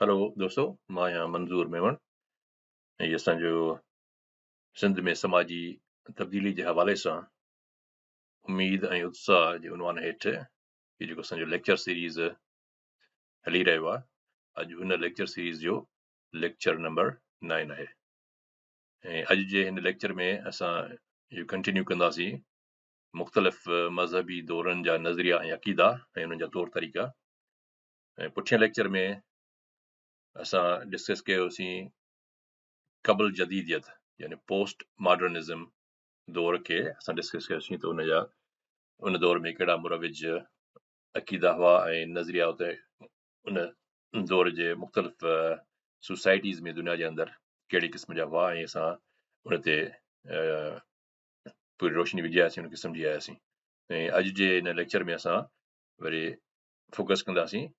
هلو دوستو مان آهيان منظور ميمڻ ۽ اسان جو سنڌ ۾ سماجي تبديلي جي حوالي سان اميد ۽ اتساهه جي عنوان هيٺ هي جيڪو اسان جو ليڪچر سيريز هلي رهيو آهي اڄ ان ليڪچر سيريز جو ليڪچر نمبر 9 آهي ۽ اڄ جي هن ليڪچر ۾ اسان اهو ڪنٽينيو ڪنداسين مختلف مذهبي دورن جا نظريا ۽ عقيدا ۽ انهن جا طور طريقا ۽ پٺئين ليڪچر ۾ اسان ڊسڪس ڪيوسين قبل جديديت يعني پوسٽ ماڊرنزم دور کي اسان ڊسڪس ڪيوسين ته ان جا ان دور ۾ ڪهڙا مروج عقيدا هئا ۽ نظريا اتي ان دور جي مختلف سوسائٽيز ۾ دنيا جي اندر ڪهڙي قسم جا هئا ۽ اسان ان تي پوري روشني وجهي آياسين ان کي سمجهي آياسين ۽ اڄ جي هن ليڪچر ۾ اسان وري فوڪس ڪنداسين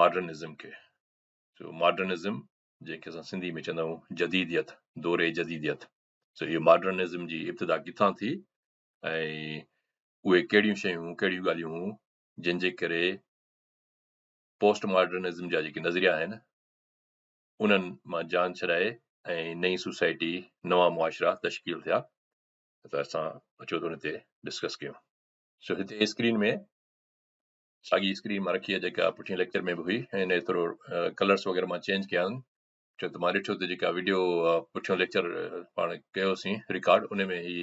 ماڊرنزم کي. سو ماڊرنزم جنهن کي اسان سنڌي ۾ چوندا آهيون جديديت، دور جديديت. سو اهو ماڊرنزم جي ابتدا ڪٿان ٿي ۽ اهي ڪهڙيون شيون ڪهڙيون ڳالهيون هيون جن جي ڪري پوسٽ ماڊرنزم جا جيڪي نظريا آهن انهن مان جان ڇڏائي ۽ نئين سوسائٽي نوان معاشرا تشڪيل ٿيا ته اسان اچو ته ان تي ڊسڪس ڪيون. سو هتي اسڪرين ۾ ساڳي اسڪرين مان رکي آهي جيڪا پٺين ليڪچر ۾ به هئي ۽ ان ٿورو ڪلرس وغيره مان چينج ڪيا آهن ڇو ته مان ڏٺو ته جيڪا ويڊيو پٺيون ليڪچر پاڻ ڪيوسين رڪارڊ ان ۾ هي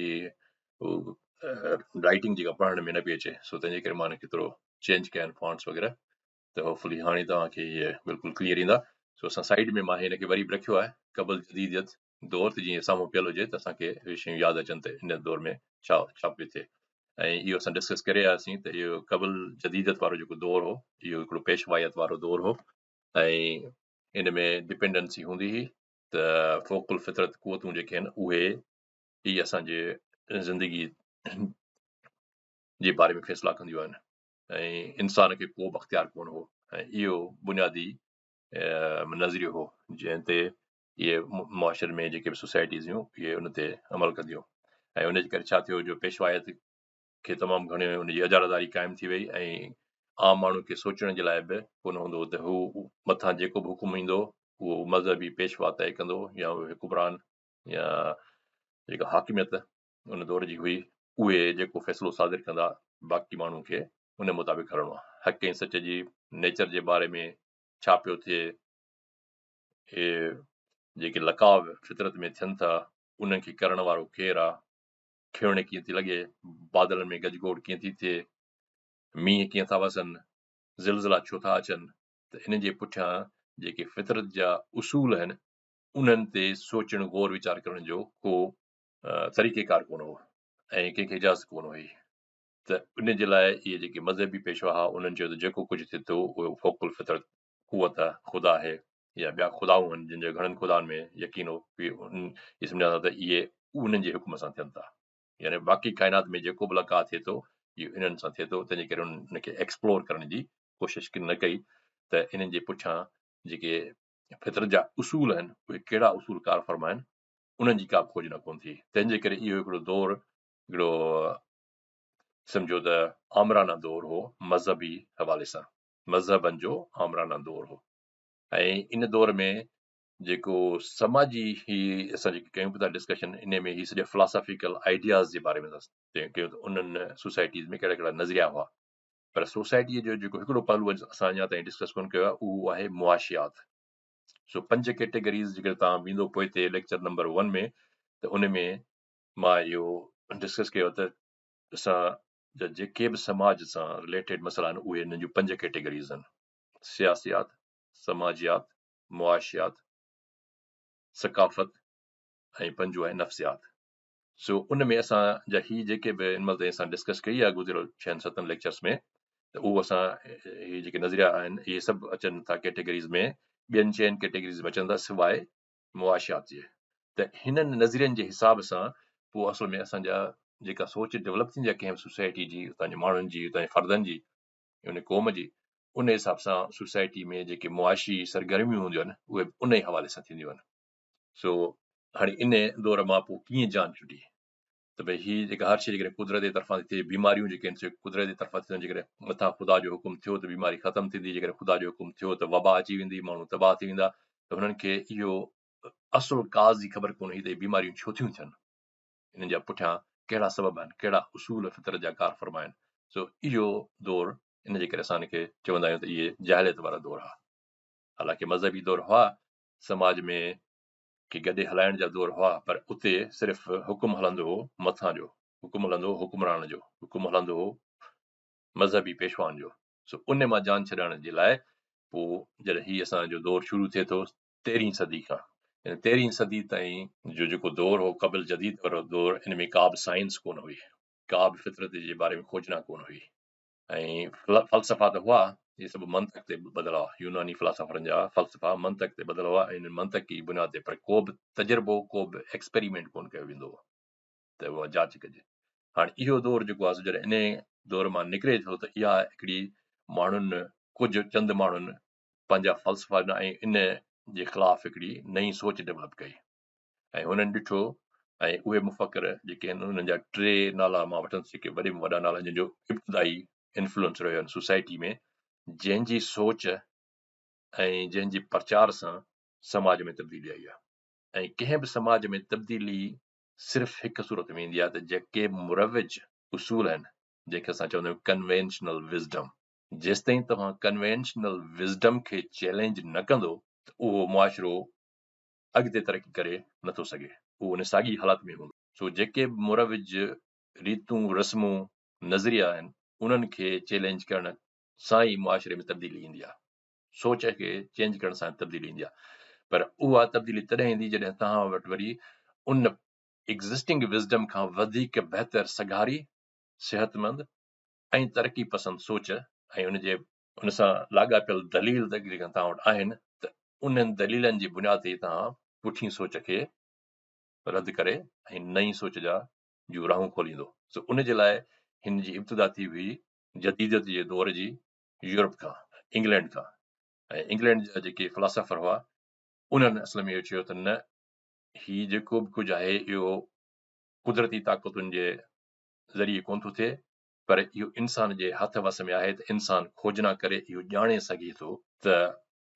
رائٽنگ جيڪا پڙهڻ ۾ نه پئي اچي سو تنهن جي ڪري مان ان کي ٿورو چينج ڪيا آهن فانٽس وغيره ته هوپفلي هاڻي توهان کي هي بلڪل ڪليئر ايندا. سو اسان سائيڊ ۾ مان هن کي وري به رکيو آهي قبل جديديت دور ته جيئن سامهون پيل هجي ته اسان کي اهي شيون ياد اچن ته ان دور ۾ ڇا ڇا پيو ٿئي ۽ اهو اسان ڊسڪس ڪري آياسين ته اهو قبل جديديت وارو جيڪو دور هو اهو هڪڙو پيشوائيت وارو دور هو ۽ ان ۾ ڊپينڊنسي هوندي هئي ته فوق الفطرت قوتون جيڪي آهن اهي ئي اسان جي زندگي جي باري ۾ فيصلا ڪنديون آهن ۽ انسان کي ڪو به اختيار ڪونه هو ۽ اهو بنيادي نظريو هو جنهن تي اهي معاشري ۾ جيڪي به سوسائٽيز هيون اهي ان تي عمل ڪنديون ۽ ان جي ڪري ڇا ٿيو جو پيشوائيت کي تمام گهڻي ان جي اجاراداري قائم ٿي وئي ۽ عام ماڻهو کي سوچڻ جي لاء به ڪونه هوندو هو ته هو مٿان جيڪو به حڪم ايندو اهو مذهبي پيشوا طئي ڪندو يا حڪمران يا جيڪا حاڪميت ان دور جي هئي اهي جيڪو فيصلو صادر ڪندا باقي ماڻهو کي ان مطابق هلڻو آهي حق ۽ سچ جي نيچر جي باري ۾ ڇا پيو ٿئي اهي جيڪي لقاء فطرت ۾ ٿين ٿا انهن کي ڪرڻ وارو ڪير آ؟ کيڙڻ ڪيئن ٿي لڳي؟ بادلن ۾ گجگوڙ ڪيئن ٿي ٿئي؟ مينهن ڪيئن ٿا وسن؟ زلزلا ڇو ٿا اچن؟ ته انهن جي پٺيان جيڪي فطرت جا اصول آهن انهن تي سوچڻ غور ويچار ڪرڻ جو ڪو طريقيڪار ڪونه هو ۽ ڪنهن کي اجازت ڪونه هئي ته ان جي لاء اهي جيڪي مذهبي پيشوا هئا انهن چيو ته جيڪو ڪجهه ٿئي ٿو اهو فوق الفطرت قوت خدا آهي يا ٻيا خدائون آهن جن جو گهڻن خدائن ۾ يقين هو اهي سمجهندا ته اهي انهن جي حڪم سان ٿين ٿا يعني باقي ڪائنات ۾ جيڪو به لقاء ٿئي ٿو اهو انهن سان ٿئي ٿو تنهن جي ڪري انهن کي ايڪسپلور ڪرڻ جي ڪوشش نه ڪئي ته انهن جي پٺيان جيڪي فطرت جا اصول آهن اهي ڪهڙا اصول ڪار فرما آهن انهن جي ڪا به کوجنا ڪونه ٿي تنهن جي ڪري اهو هڪڙو دور هڪڙو سمجهو ته آمرانه دور هو مذهبي حوالي سان مذهبن جو آمرانه دور هو ۽ ان دور ۾ جيڪو سماجي هي اسان جيڪي ڪيون پيا ٿا ڊسڪشن ان ۾ هي سڄا فلاسافيڪل آئيڊياز جي باري ۾ ڪيون ته انهن سوسائٽيز ۾ ڪهڙا ڪهڙا نظريا هئا پر سوسائٽيء جو جيڪو هڪڙو پهلو اسان اڃا تائين ڊسڪس ڪونه ڪيو آهي اهو آهي معاشيات سو پنج ڪيٽيگريز جيڪڏهن توهان ويندو پوئتي ليڪچر نمبر ون ۾ ته ان ۾ مان اهو ڊسڪس ڪيو ته اسان جا جيڪي به سماج سان رليٽيڊ مسئلا آهن اهي انهن جون پنج ڪيٽيگريز آهن، سياسيات، سماجيات، معاشيات، ثقافت ۽ پنجون آهي نفسيات. سو ان ۾ اسان جا هي جيڪي به هن مهل تائين اسان ڊسڪس ڪئي آهي گذريل ڇهن ستن ليڪچرس ۾ ته اهو اسان هي جيڪي نظريا آهن اهي سڀ اچن ٿا ڪيٽيگريز ۾ ٻين چئن ڪيٽيگريز ۾ اچن ٿا سواء معاشيات جي ته هنن نظرين جي حساب سان پوء اصل ۾ اسان جا جيڪا سوچ ڊولپ ٿيندي آهي ڪنهن به سوسائٽي جي اتان جي ماڻهن جي اتان جي فردن جي ان قوم جي ان حساب سان سوسائٽي ۾ جيڪي معاشي سرگرميون هونديون آهن اهي به ان ئي حوالي سان ٿينديون آهن سو هاڻي ان دور مان پوء ڪيئن جان ڇٽي؟ ته ڀئي هي جيڪا هر شيء جيڪڏهن قدرت جي طرفان ٿي ٿئي، بيماريون جيڪي آهن سي قدرت جي طرفان ٿيون، جيڪڏهن مٿان خدا جو حڪم ٿيو ته بيماري ختم ٿيندي، جيڪڏهن خدا جو حڪم ٿيو ته وبا اچي ويندي، ماڻهو تباهه ٿي ويندا. ته هنن کي اهو اصل ڪاز جي خبر ڪونه هئي ته هي بيماريون ڇو ٿيون ٿين، انهن جا پٺيان ڪهڙا سبب آهن، ڪهڙا اصول فطرت جا ڪار فرما آهن. سو اهو دور ان جي ڪري اسان ان کي چوندا آهيون ته اهي جاهليت وارا دور هئا. حالانڪه مذهبي دور هئا، سماج ۾ کي گڏي هلائڻ جا دور هئا، پر اتي صرف حڪم هلندو هو مٿان جو، حڪم هلندو هو حڪمران جو، حڪم هلندو هو مذهبي پيشوائن جو. سو ان مان جان ڇڏائڻ جي لاء پوء جڏهن هي اسان جو دور شروع ٿئي ٿو تيرهين صدي کان، يعني تيرهين صدي تائين جو جيڪو دور هو قبل جديد وارو دور، ان ۾ ڪا به سائنس ڪونه هئي، ڪا به فطرت جي باري ۾ کوجنا ڪونه هئي. ۽ فلسفا ته هئا، اهي سڀ منطق تي ٻڌل هئا. يوناني فلاسافرن جا فلسفا منطق تي ٻڌل هئا ۽ انهن منطقي بنياد تي، پر ڪو به تجربو، ڪو به ايڪسپيريمينٽ ڪونه ڪيو ويندو هو ته اها جاچ ڪجي. هاڻي اهو دور جيڪو آهي سو جڏهن انهي دور مان نڪري ٿو ته اها هڪڙي ماڻهن، ڪجهه چند ماڻهن پنهنجا فلسفا ڏنا ۽ ان جي خلاف هڪڙي نئين سوچ ڊولپ ڪئي. ۽ هنن ڏٺو ۽ اهي مفڪر جيڪي آهن انهن جا ٽي نالا مان وٺندس جيڪي وڏي ۾ وڏا نالا جن جو ابتدائي انفلوئنس رهيو آهي سوسائٽي ۾ جنهن جي سوچ ۽ جنهن جي پرچار سان سماج ۾ تبديلي آئي آهي ۽ ڪنهن به سماج ۾ تبديلي صرف هڪ صورت ۾ ايندي آهي ته جيڪي مروج اصول آهن جنهن کي اسان چوندا آهيون ڪنوينشنل وزڊم جيستائين توهان ڪنوينشنل وزڊم کي چئلينج نه ڪندو ته اهو معاشرو اڳتي ترقي ڪري نٿو سگهي، هو ان ساڳي حالت ۾ هوندو. سو جيڪي به مروج ريتون، رسمون، نظريا آهن، انهن کي چئلينج ڪرڻ سان ئي معاشري ۾ تبديلي ايندي آهي. سوچ کي چينج ڪرڻ سان تبديلي ايندي آهي. پر اها تبديلي تڏهن ايندي جڏهن توهان وٽ وري ان Existing Wisdom کان وڌيڪ بهتر سگهاري، صحتمند ۽ ترقي پسند سوچ ۽ ان جي ان سان لاڳاپيل دليل جيڪڏهن توهان وٽ آهن ته انهن دليلن جي بنياد تي توهان پٺين سوچ کي رد ڪري ۽ نئين سوچ جا جون راهون کوليندو. سو ان جي لاء هن جي ابتدا ٿي هئي جديديت جي دور جي يورپ کان، انگلينڊ کان ۽ انگلينڊ جا جيڪي فلاسافر هئا انهن اصل ۾ اهو چيو ته نه هي جيڪو به ڪجهه آهي اهو قدرتي طاقتن جي ذريعي ڪونه ٿو ٿئي پر اهو انسان جي هٿ وس ۾ آهي ته انسان کوجنا ڪري اهو ڄاڻي سگهي ٿو ته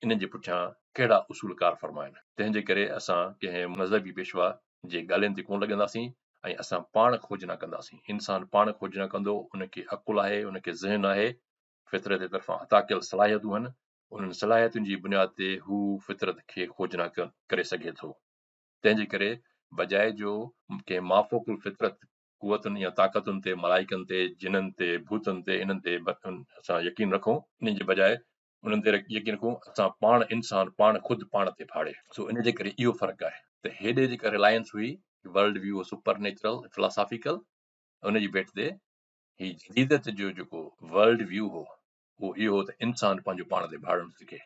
انهن جي پٺيان ڪهڙا اصول ڪارفرما آهن. تنهن جي ڪري اسان ڪنهن مذهبي پيشوا جي ڳالهين تي ڪونه لڳنداسين ۽ اسان پاڻ کوجنا ڪنداسين. انسان پاڻ کوجنا ڪندو، ان کي عقل آهي، ان کي ذهن آهي، فطرت جي طرفان عطا ڪيل صلاحيتون آهن، انهن صلاحيتن جي بنياد تي هو فطرت کي کوجنا ڪري سگهي ٿو. تنهن جي ڪري بجاء جو ڪنهن مافوق الفطرت قوتن يا طاقتن تي، ملائڪن تي، جنن تي، ڀوتن تي، انهن تي اسان يقين رکون، انهن جي بجاء انهن تي يقين رکون، اسان پاڻ انسان پاڻ خود پاڻ تي ڀاڙي. سو ان جي ڪري اهو فرق آهي ته هيڏي جيڪا رلائنس هئي ورلڊ ويو سپر نيچرل فلاسافيڪل ان جي ڀيٽ تي هي جديديت جو جيڪو ورلڊ ويو هو اهو اهو هو ته انسان پنهنجو پاڻ تي ڀاڙڻ سکي.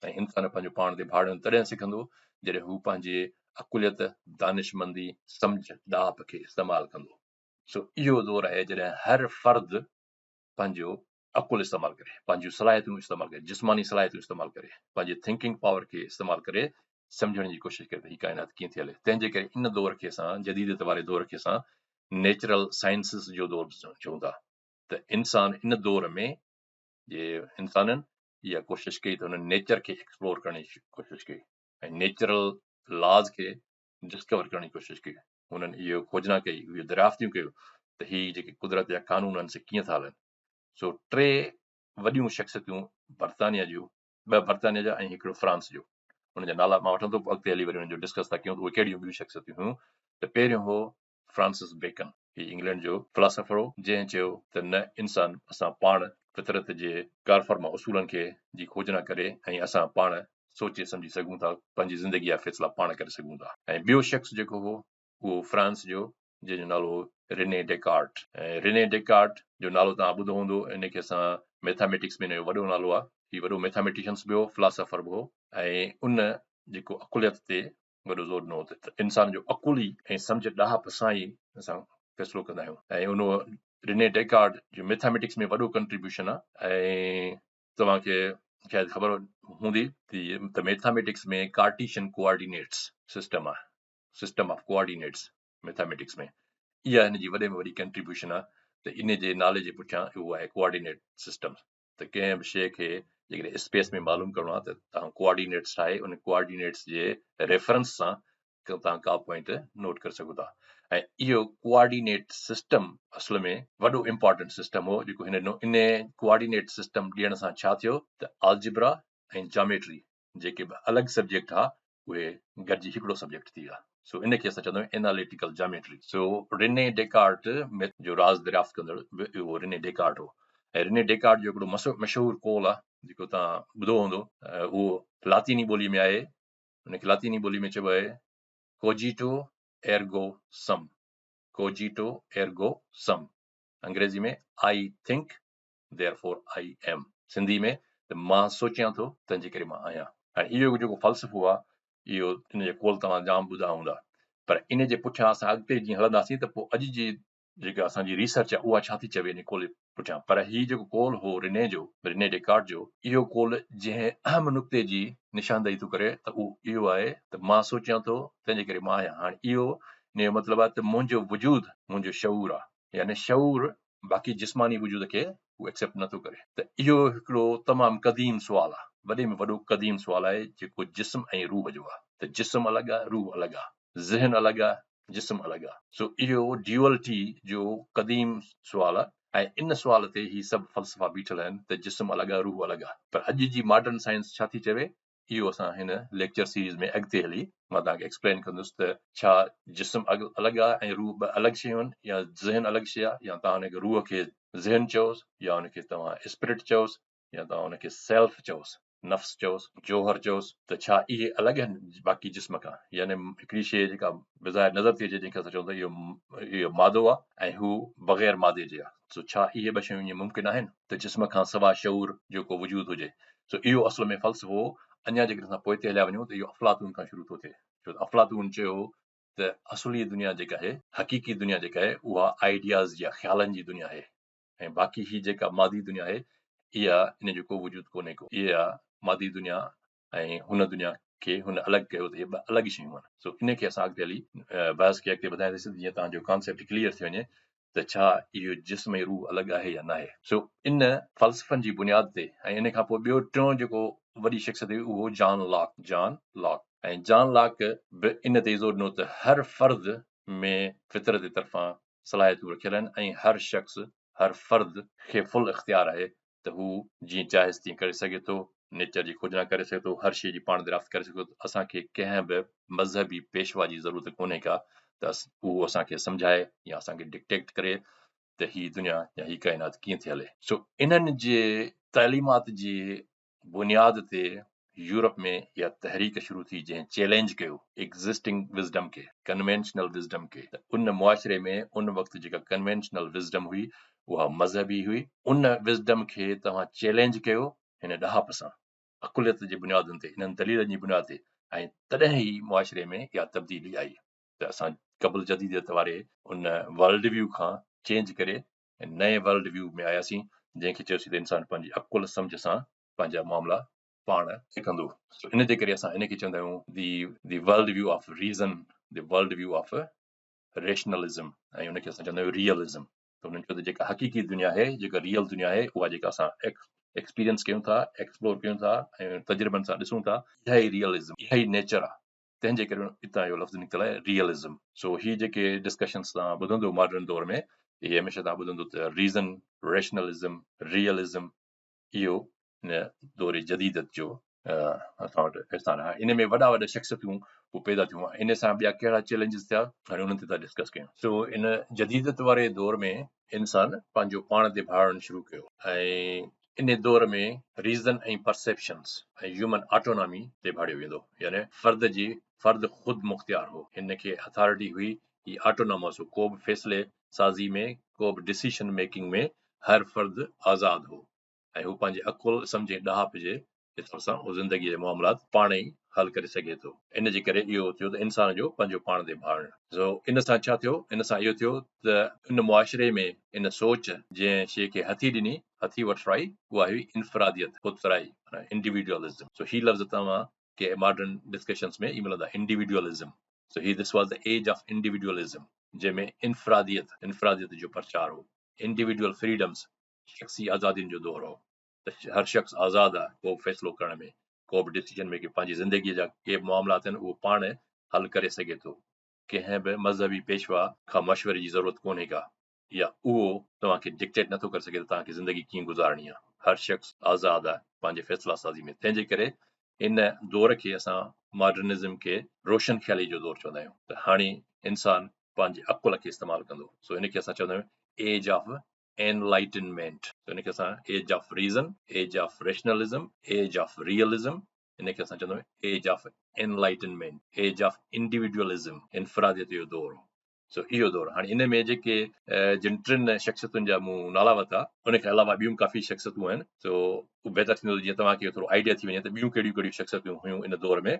۽ انسان پنهنجو پاڻ تي ڀاڙڻ تڏهن سکندو جڏهن هو پنهنجي عقليت، دانشمندي، سمجهه، ڏاهپ کي استعمال ڪندو. سو اهو دور آهي جڏهن هر فرد پنهنجو عقل استعمال ڪري، پنهنجون صلاحيتون استعمال ڪري، جسماني صلاحيتون استعمال ڪري، پنهنجي ٿنڪنگ پاور کي استعمال ڪري سمجهڻ جي ڪوشش ڪري ته هي ڪائنات ڪيئن ٿي هلي. تنهن جي ڪري ان دور کي اسان جديديت واري دور کي اسان نيچرل سائنسز جو دور به چئون ٿا ته انسان ان دور ۾ جي انسانن اها ڪوشش ڪئي ته هنن نيچر کي ايڪسپلور ڪرڻ جي ڪوشش ڪئي ۽ نيچرل لاز کي ڊسڪور ڪرڻ جي ڪوشش ڪئي. هنن اهو کوجنا ڪئي، اهي دريافتيون ڪيون ته هي جيڪي قدرت جا قانون آهن سي ڪيئن ٿا هلن. سو ٽي وڏيون شخصيتون برطانيا جون، ٻه برطانيا جا ۽ هڪڙو فرانس جو، انهن جا نالا مان وٺان ٿو، پوء اڳتي هلي وري انهن جو ڊسڪس ٿا ڪيون ته اهي ڪهڙيون ٻيون شخصيتون هيون. ته پهريون هو فرانسس بيڪن، هي انگلينڊ جو فلاسافر هو، جنهن چيو ته نه انسان اسان پاڻ فطرت جي ڪارفرما اصولن کي جي کوجنا ڪري ۽ اسان پاڻ سوچي سمجهي سگهون ٿا، پنهنجي زندگي جا فيصلا پاڻ ڪري سگهون ٿا. ۽ ٻيو شخص جيڪو هو اهو فرانس جو جنهن جو نالو هو ريني ڊيڪارٽ. ۽ ريني ڊيڪارٽ جو نالو توهان ٻڌو هوندو، ان کي اسان ميٿاميٽڪس ۾ هن جو وڏو نالو آهي. هي وڏو ميٿاميٽيشنس به هو، فلاسافر به هو ۽ ان جيڪو عقليت تي وڏو زور ڏنو ته انسان جو عقل ئي ۽ سمجهه ڏاهپ سان ئي اسان فيصلو ڪندا آهيون ۽ ان ريني ڊيڪارٽ جو ميٿاميٽڪس ۾ وڏو ڪنٽريبيوشن آهي ۽ توهان کي شايد خبر هوندي ته ميٿاميٽڪس ۾ ڪارٽيشن ڪوآرڊينيٽس سسٽم آهي، سسٽم آف ڪوآرڊينيٽس ميٿاميٽڪس ۾. اها هن جي وڏي ۾ وڏي ڪنٽريبيوشن آهي ته ان جي نالي جي پٺيان اهو آهي ڪوآرڊينيٽ سسٽم ته ڪنهن به شيء کي جيڪڏهن اسپيس ۾ معلوم ڪرڻو آهي ته توهان ڪوآرڊينيٽس ٺاهي ان ڪوآرڊينيٽس جي ريفرنس سان توهان ڪا پوائنٽ نوٽ ڪري سگهو ٿا ۽ اهو ڪوآرڊينيٽ سسٽم اصل ۾ وڏو امپارٽنٽ سسٽم هو جيڪو هن ڏنو. ان ڪوآرڊينيٽ سسٽم ڏيڻ سان ڇا ٿيو ته آلجبرا ۽ جاميٽري جيڪي ٻه الڳ سبجيڪٽ ها اهي گڏجي هڪڙو سبجيڪٽ ٿي ويا. سو ان کي اسان چوندا آهيون ايناليٽيڪل جاميٽري. سو ريني ڊيڪارٽ ميٿ جو راز دريافت ڪندڙ به اهو ريني ڊيڪارٽ هو ۽ ريني ڊيڪارٽ جو هڪڙو مشهور قول آهي جيڪو توهان ٻڌو هوندو اهو لاطيني ٻولي ۾ آهي. ان کي لاطيني ٻولي ۾ چئبو آهي ڪوجيٽو ايرگو سم، Cogito Ergo Sum، انگريزي ۾ I think therefore I am، Sindhi ۾ ته مان سوچيان ٿو تنهن جي ڪري مان آهيان. هاڻي اهو جيڪو فلسفو آهي اهو ان جا قول توهان جام ٻڌا هوندا پر ان جي پٺيان اسان اڳتي جيئن هلنداسين ته پوء اڄ جي جيڪا اسان جي ريسرچ آهي اها ڇا ٿي چوي ان قول جي پٺيان پر هي جيڪو قول هو ريني جو، Rene Descartes جو، اهو قول جنهن اهم نقطي جي نشاندهي ٿو ڪري ته اهو اهو آهي ته مان سوچيان ٿو تنهن جي ڪري مان آهيان. هاڻي اهو ان جو مطلب آهي ته منهنجو وجود منهنجو شعور آهي يعني شعور باقي جسماني وجود کي هو ايڪسيپٽ نه ٿو ڪري ته اهو هڪڙو تمام قديم سوال آهي وڏي ۾ وڏو قديم سوال آهي جيڪو جسم ۽ روح جو آهي ته جسم الڳ آهي روح الڳ آهي ذهن الڳ آهي جسم الڳ آ. سو اهو ڊيوئلٽي جو قديم سوال آ ۽ ان سوال تي هي سڀ فلسفا بيٺل آهن ته جسم الڳ آ روح الڳ آ. پر اڄ جي ماڊرن سائنس ڇا ٿي چوي اهو اسان هن ليڪچر سيريز ۾ اڳتي هلي مان توهان کي ايڪسپلين ڪندس ته ڇا جسم الڳ آ ۽ روح ٻه الڳ شيون آهن يا ذهن الڳ شيء آ يا توهان ان کي روح کي ذهن چئوس يا ان کي توهان اسپرٽ چئوس يا توهان ان کي سيلف چئوس، نفس چئوس، جوهر چئوس ته ڇا اهي الڳ آهن باقي جسم کان؟ يعني هڪڙي شيء جيڪا بظاهر نظر ٿي اچي جنهن کي اسان چئون ٿا اهو مادو آهي ۽ هو بغير مادي جي آهي سو ڇا اهي ٻه شيون ائين ممڪن آهن ته جسم کان سوا شعور جو ڪو وجود هجي؟ سو اهو اصل ۾ فلسفو اڃا جيڪڏهن اسان پوئتي هليا وڃون ته اهو افلاطون کان شروع ٿو ٿئي ڇو ته افلاطون چيو هو ته اصلي دنيا جيڪا آهي حقيقي دنيا جيڪا آهي اها آئيڊياز يا خيالن جي دنيا آهي ۽ باقي هي جيڪا مادي دنيا آهي اها ان جو ڪو وجود ڪونهي ڪو. اها مادي دنيا ۽ هن دنيا کي هن الڳ ڪيو ته اهي ٻه الڳ شيون آهن. سو ان کي اسان اڳتي هلي بحث کي اڳتي وڌائينداسين جيئن توهان جو ڪانسيپٽ ڪليئر ٿي وڃي ته ڇا اهو جسم ۽ روح الڳ آهي يا ناهي. سو ان فلسفن جي بنياد تي ۽ ان کان پوء ٻيو ٽيون جيڪو وڏي شخصيت هئي اهو John Locke, John Locke، ۽ John Locke به ان تي زور ڏنو ته هر فرد ۾ فطرت جي طرفان صلاحيتون رکيل آهن ۽ هر شخص، هر فرد کي فل اختيار آهي ته هو جيئن چاهيس تيئن ڪري سگهي ٿو، نيچر جي کوجنا ڪري سگهي ٿو، هر شيء جي پاڻ دريافت ڪري سگهي ٿو، اسان کي ڪنهن به مذهبي پيشوا جي ضرورت ڪونهي ڪا ته اهو اسان کي سمجهائي يا اسان کي ڊڪٽيڪٽ ڪري ته هي دنيا يا هي ڪائنات ڪيئن ٿي هلي. سو انهن جي تعليمات جي بنياد تي يورپ ۾ اها تحريڪ شروع ٿي جنهن چئلينج ڪيو ايگزسٽنگ وزڊم کي، ڪنوينشنل وزڊم کي ته ان معاشري ۾ ان وقت جيڪا ڪنوينشنل وزڊم هئي اها مذهبي هئي ان وزڊم کي توهان چئلينج ڪيو هن ڏاهپ سان عقليت جي بنيادن تي انهن دليلن جي بنياد تي ۽ تڏهن ئي معاشري ۾ اها تبديلي آئي ته اسان قبل جديديت واري ان ورلڊ ويو کان چينج ڪري ۽ نئين ورلڊ ويو ۾ آياسين جنهن کي چيوسين ته انسان پنهنجي عقل سمجهه سان پنهنجا معاملا پاڻ طئي ڪندو سو ان جي ڪري اسان ان کي چوندا آهيون the the world view of reason the world view of rationalism ۽ ان کي اسان چوندا آهيون ريئلزم ته انهن چيو ته جيڪا حقيقي دنيا آهي جيڪا ريئل دنيا آهي اها جيڪا اسان ايڪسپيرينس ڪيون ٿا ايڪسپلور ڪيون ٿا ۽ تجربن سان ڏسون ٿا اها ئي ريئلزم اها ئي نيچر آهي تنهن جي ڪري اتان اهو لفظ نڪتل آهي ريئلزم. سو هي جيڪي ڊسڪشنس توهان ٻڌندو ماڊرن دور ۾ اهي هميشه توهان ٻڌندو ته ريزن، ريشنلزم، ريئلزم اهو هن دور جديدت جو اسان وٽ احسان آهي. ان ۾ وڏا وڏا شخصيتون پوء پيدا ٿيون. ان سان ٻيا ڪهڙا چئلينجز ٿيا هاڻي انهن تي ٿا ڊسڪس ڪيون. سو ان جديدت واري دور ۾ انسان پنهنجو پاڻ تي ڀاڙڻ شروع ڪيو ۽ انهي دور ۾ ريزن ۽ پرسيپشنز ۽ هيومن آٽونامي تي ڀاڙيو ويندو يعني فرد جي فرد خود مختيار هو هن کي اٿارٽي هئي هي آٽونامس هو ڪو به فيصلي سازي ۾ ڪو به ڊسيشن ميڪنگ ۾ هر فرد آزاد هو ۽ هو پنهنجي عقل، سمجهه ۽ ڏاهپ جي حساب سان اهو زندگيء جا معاملات پاڻ ئي حل ڪري سگهي ٿو. ان جي ڪري اهو ٿيو ته انسان جو پنهنجو پاڻ تي ڀاڙڻ. سو ان سان ڇا ٿيو؟ ان سان اهو ٿيو ته ان معاشري ۾ ان سوچ جنهن شيء کي هٿي ڏني، هٿي وٺرائي، اها هئي انفراديت، خودسرائي، معنيٰ Individualism. سو هي لفظ توهان کي ماڊرن ڊسڪشنز ۾ ئي ملندا، Individualism. So he This was the age of individualism. جنهن ۾ انفراديت، انفراديت جو پرچار هو، انڊيوڊيول فريڊمز، شخصي آزادين جو دور هو ته هر شخص آزاد آهي ڪو به فيصلو ڪرڻ ۾، ڪو به ڊسيزن ميڪنگ، پنهنجي زندگيء جا ڪي به معاملات آهن اهو پاڻ حل ڪري سگهي ٿو، ڪنهن به مذهبي پيشوا کان مشوري جي ضرورت ڪونهي ڪا يا اهو توهان کي ڊڪٽيٽ نٿو ڪري سگهي ته توهان کي زندگي ڪيئن گذارڻي آهي، هر شخص آزاد آهي پنهنجي فيصلا سازي ۾، تنهن جي ڪري ان دور کي اسان ماڊرنزم کي روشن خيالي جو دور چوندا آهيون ته هاڻي انسان پنهنجي عقل کي استعمال ڪندو، سو ان کي اسان چوندا آهيون ايج آف اينلائٽنمينٽ، سو ان کي اسان age of reason, age of rationalism, age of realism, ان کي اسان چوندا آهيون age of enlightenment, age of individualism, انفراديت جو دور هو. سو اهو دور هاڻي ان ۾ جيڪي جن ٽن شخصيتن جا مون نالا ورتا ان کان علاوه ٻيون ڪافي شخصيتون آهن، سو اهو بهتر ٿيندو جيئن توهان کي ٿورو آئيڊيا ٿي وڃي ته ٻيون ڪهڙيون ڪهڙيون شخصيتون هيون ان دور ۾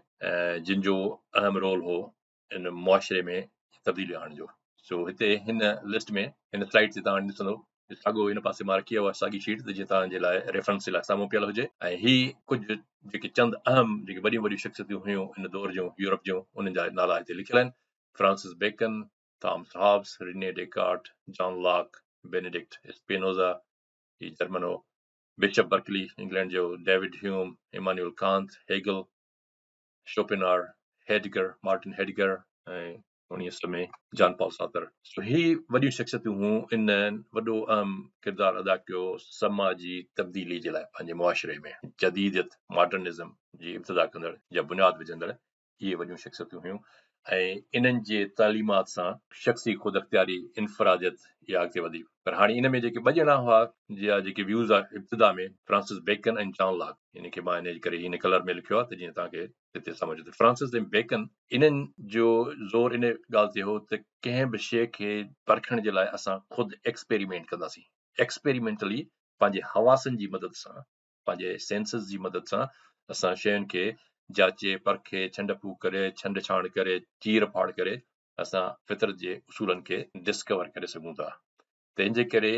جن جو اهم رول هو ان معاشري ۾ تبديلي آڻڻ جو. سو هتي هن لسٽ ۾ هن سلائيڊ تي توهان ڏسندو ساڳو هن پاسي مان رکي آهي ساڳي شيٽ ته جيئن توهان جي لاء ريفرنس جي لاء سامهون پيل هجي ۽ هي ڪجهه جيڪي چند اهم جيڪي وڏيون وڏيون شخصيتون هيون ان دور جون يورپ جون انهن جا نالا هتي لکيل آهن. Francis Bacon, Thomas Hobbes, Rene Descartes, John Locke, Benedict Spinoza, هي جرمن هو، بشپ برڪلي انگلينڊ جو، David Hume, Immanuel Kant, Hegel, Schopenhauer, Heidegger, Martin Heidegger ۽ 1900 ۾ Jean Paul Sartre. سو هي وڏيون شخصيتون هيون، انهن وڏو اهم ڪردار ادا ڪيو سماجي تبديلي جي لاء پنهنجي معاشري ۾ جديديت، ماڊرنزم، جي ابتدا ڪندڙ يا بنياد وجهندڙ اهي وڏيون شخصيتون هيون ۽ انهن جي تعليمات سان شخصي خود اختياري، انفراديت، اها اڳتي وڌي. پر هاڻي ان ۾ جيڪي ٻه ڄڻا هئا جا جيڪي ويوز ابتدا ۾ فرانسس بيڪن ۽ جان لاڪ، ان کي مان ان جي ڪري هن ڪلر ۾ لکيو آهي ته جيئن توهان کي هتي سمجهه اچي. فرانسس ۽ بيڪن انهن جو زور ان ڳالهه تي هو ته ڪنهن به شيء کي پرکڻ جي لاء اسان خود ايڪسپيريمينٽ ڪنداسين، ايڪسپيريمينٽلي پنهنجي حواسن جي مدد سان، پنهنجي سينسز جي مدد سان اسان شين کي جاچي، پرکي، ڇنڊ ڦوڪ ڪري، ڇنڊ ڇاڻ ڪري، چير ڦاڙ ڪري اسان فطرت جي اصولن کي ڊسڪور ڪري سگهون ٿا. تنهن جي ڪري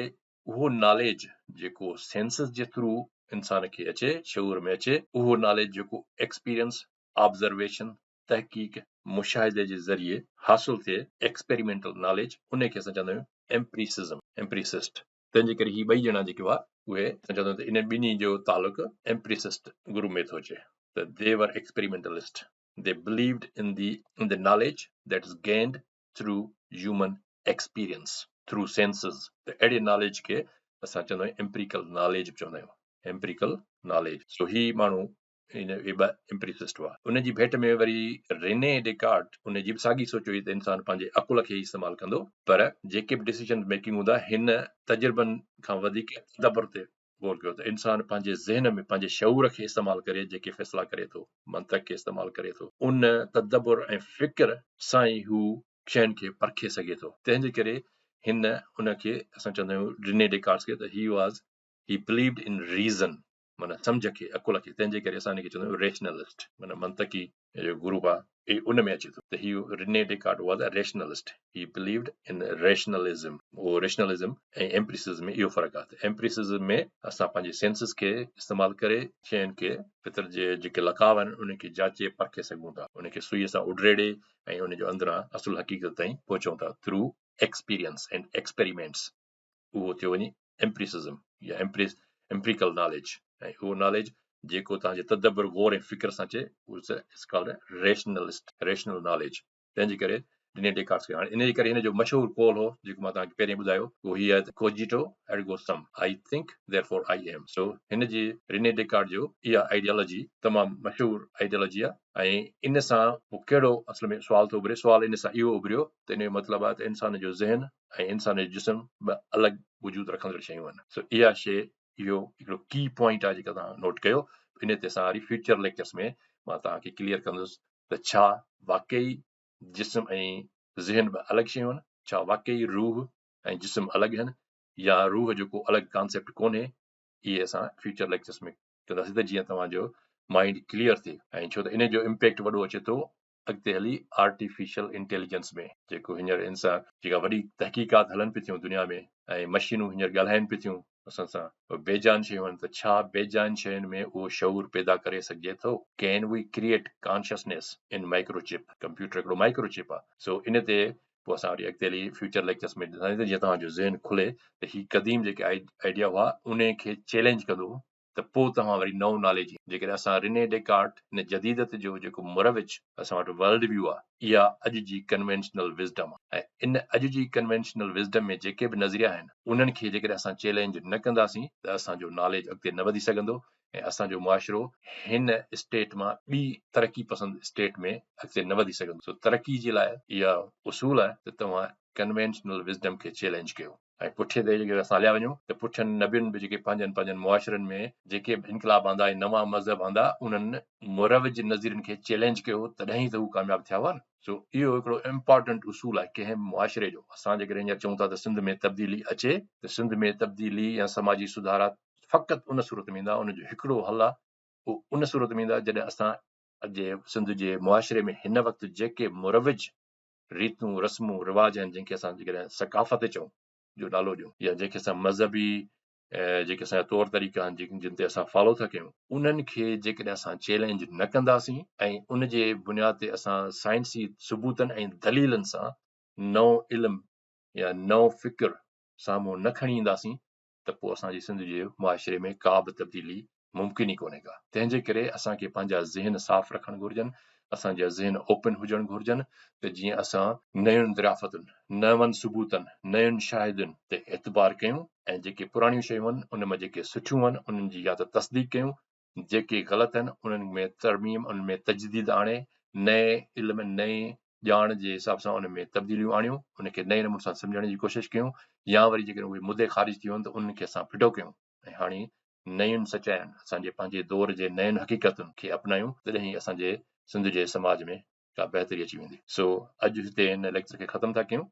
اهو ناليج جيڪو سينسز جي ٿرو انسان کي اچي، شعور ۾ اچي، اهو ناليج جيڪو ايڪسپيرينس، آبزرويشن، تحقيق، مشاهدي جي ذريعي حاصل ٿئي، ايڪسپيريمينٽل ناليج، ان کي اسان چوندا آهيون ايمپريسزم، Empiricist. تنهن جي ڪري هي ٻئي ڄڻا جيڪي هئا اهي اسان چوندا آهيون ته انهن ٻنهي جو تعلق ايمپريسسٽ گروپ ۾ ٿو اچي ته they were experimentalist, they believed in the in the knowledge that is gained through human experience, through senses. ته اهڙي ناليج کي اسان چوندا آهيون ايمپريڪل ناليج به چوندا آهيون، ايمپريڪل ناليج. سو هي ماڻهو اهي ٻه ايمپريسسٽ هئا. ان جي ڀيٽ ۾ وري ريني ڊيڪارٽ ان جي به ساڳي سوچ هئي ته انسان پنهنجي عقل کي ئي استعمال ڪندو پر جيڪي به ڊسيزن ميڪنگ هوندا هن تجربن کان وڌيڪ تدبر تي غور ڪيو ته انسان پنهنجي ذهن ۾ پنهنجي شعور کي استعمال ڪري جيڪي فيصلا ڪري ٿو، منطق کي استعمال ڪري ٿو، ان تدبر ۽ فڪر سان ئي هو شين کي پرکي سگهي ٿو. تنهن جي ڪري هن ان کي اسان چوندا آهيون ريني ڊيڪارٽس کي ته he was he believed in reason معنيٰ سمجهه کي، عقل کي، تنهن جي ڪري اسان ان کي چوندا آهيون ريشنلسٽ، معنيٰ منطقي جو گروپ آهي، ان ۾ اچي ٿو ته هي Rene Descartes was a rationalist, he believed in rationalism, اهو ريشنلزم ۽ ايمپريسزم ۾ اهو فرق آهي ته ايمپريسزم ۾ اسان پنهنجي سينسز کي استعمال ڪري شين کي فطرت جي جيڪي لقاء آهن انهن کي جاچي پرکي سگهون ٿا، ان کي سوئي سان اڊريڙي ۽ ان جو اندران اصل حقيقت تائين پهچون ٿا ٿرو ايڪسپيرينس اينڊ ايڪسپيريمينٽس. اهو ٿيو وڃي ايمپريسزم يا ايمپريڪل ناليج ۽ اهو ناليج جيڪو توهان جي تدبر، غور ۽ فڪر سان اچي اهو is called rationalist, rational knowledge. تنهن جي ڪري ريني ڊيڪارٽس کي هاڻي ان جي ڪري هن جو مشهور قول هو جيڪو مان توهان کي پهرين ٻڌايو اهو هي آهي ته cogito ergo sum, I think therefore I am. سو هن جي ريني ڊيڪارٽ جو اها آئيڊيالوجي تمام مشهور آئيڊيالوجي آهي ۽ ان سان پوء ڪهڙو اصل ۾ سوال ٿو اڀري، سوال ان سان اهو اڀريو ته ان جو مطلب آهي ته انسان جو ذهن ۽ انسان جو جسم ٻه الڳ وجود رکندڙ شيون آهن. سو اها شيء اهو هڪڙو ڪي پوائنٽ آهي جيڪا توهان نوٽ ڪيو. ان تي اسان وري فيوچر ليڪچرس ۾ مان توهان کي ڪليئر ڪندس ته ڇا واقعي جسم ۽ ذهن ٻه الڳ شيون آهن؟ ڇا واقعي روح ۽ جسم الڳ آهن يا روح جو ڪو الڳ ڪانسيپٽ ڪونهي؟ اهي اسان فيوچر ليڪچرس ۾ ڪنداسين ته جيئن توهان جو مائنڊ ڪليئر ٿئي ۽ ڇو ته ان جو امپيڪٽ وڏو اچي ٿو اڳتي هلي آرٽيفيشل انٽيليجنس ۾ جيڪو هينئر انسان جيڪا وڏي تحقيقات هلن پي ٿيون دنيا ۾ ۽ مشينون هينئر ڳالهائن پي ٿيون اسان سان اهي بيجان شيون آهن ته ڇا بيجان شين ۾ اهو شعور پيدا ڪري سگهجي ٿو؟ Can we create consciousness in microchip? Computer هڪڙو مائڪرو چپ آهي سو ان تي پوء اسان وري اڳتي هلي فيوچر ليڪچرس ۾ ڏسنداسين ته جيئن توهان جو ذهن کلي ته هي قديم جيڪي آئيڊيا هئا انهي کي چئلينج ڪندو هو ته پوء توهان وري نئون ناليج جيڪڏهن اسان ريني ڊيڪارٽ هن جديدت جو جيڪو مروج اسان وٽ ورلڊ ويو آهي اها اڄ جي ڪنوينشنل وزڊم آهي ۽ ان اڄ جي ڪنوينشنل وزڊم ۾ جيڪي به نظريا آهن انهن کي جيڪڏهن اسان چئلينج نه ڪنداسين ته اسان جو ناليج اڳتي نه وڌي سگهندو ۽ اسان جو معاشرو هن اسٽيٽ مان ٻي ترقي پسند اسٽيٽ ۾ اڳتي نه وڌي سگهندو سو ترقي جي لاء اها اصول آهي ته توهان ڪنوينشنل وزڊم کي چئلينج ڪيو. ۽ پٺي تي جيڪڏهن اسان هليا وڃون ته پٺين نبين به جيڪي پنهنجن پنهنجن معاشرن ۾ جيڪي به انقلاب آندا ۽ نوان مذهب آندا انهن مروج نظرين کي چئلينج ڪيو تڏهن ئي ته هو ڪامياب ٿيا هئا نه. سو اهو هڪڙو امپارٽنٽ اصول آهي ڪنهن به معاشري جو. اسان جيڪڏهن هينئر چئون ٿا ته سنڌ ۾ تبديلي اچي ته سنڌ ۾ تبديلي يا سماجي سڌارا فقط ان صورت ۾ ايندا ان جو هڪڙو حل آهي اهو ان صورت ۾ ايندا جڏهن اسان جي سنڌ جي معاشري ۾ هن وقت جيڪي مروج ريتون، رسمون، رواج آهن جن کي اسان جيڪڏهن ثقافت چئون جو نالو ڏيون يا جنهن کي اسان مذهبي جيڪي اسان جا طور طريقا آهن جن جن تي اسان فالو ٿا ڪيون انهن کي جيڪڏهن اسان چئلينج نه ڪنداسين ۽ ان جي بنياد تي اسان سائنسي ثبوتن ۽ دليلن سان نئون علم يا نئون فڪر سامهون نه کڻي اينداسين ته پوء اسان جي سنڌ جي معاشري ۾ ڪا به تبديلي ممڪن ئي ڪونهي ڪا. تنهن جي ڪري اسان کي پنهنجا ذهن صاف رکڻ گهرجن، اسان جا ذهن اوپن هجڻ گهرجن ته جيئن اسان نين دريافتن، نون ثبوتن، نين شاهدين تي اعتبار ڪيون ۽ جيڪي پراڻيون شيون آهن ان مان جيڪي سٺيون آهن انهن جي يا ته تصديق ڪيون جيڪي غلط آهن انهن ۾ ترميم انهن ۾ تجديد آڻي نئين علم نئين ڄاڻ جي حساب سان ان ۾ تبديليون آڻيون ان کي نئين نموني سان سمجهڻ جي ڪوشش ڪيون يا وري جيڪڏهن اهي مدي خارج ٿي وڃن ته انهن کي اسان ڦٽو ڪيون ۽ هاڻي نين سچاين اسان جي پنهنجي دور جي نين حقيقتن کي اپنايون تڏهن ئي اسان جي سنڌ جي سماج ۾ ڪا بهتري اچي ويندي سو اڄ هتي هن ليڪچر کي ختم ٿا ڪيون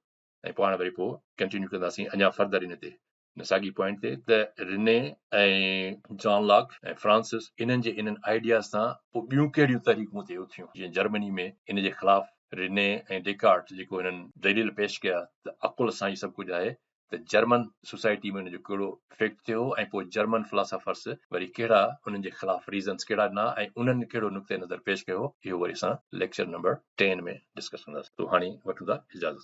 ۽ پاڻ وري پوء ڪنٽينيو ڪنداسين اڃا فردر ان تي ان ساڳي پوائنٽ تي ته ريني ۽ جان لاڪ ۽ فرانسس انهن جي انهن آئيڊياز سان پوء ٻيون ڪهڙيون تحريڪون اتي اٿيون جيئن جرمني ۾ ان جي خلاف ريني ۽ ڊيڪارٽ جيڪو هنن دليل پيش ڪيا ته عقل سان ئي سڀ ڪجهه آهي ته جرمن سوسائٽي ۾ ان جو ڪهڙو افيڪٽ ٿيو ۽ پوء جرمن فلاسافرس وري ڪهڙا انهن جي خلاف ريزنس ڪهڙا ڏنا ۽ انهن ڪهڙو نقطه نظر پيش ڪيو اهو وري اسان ليڪچر نمبر 10 ۾ ڊسڪس ڪنداسين. سو هاڻي وٺون ٿا اجازت.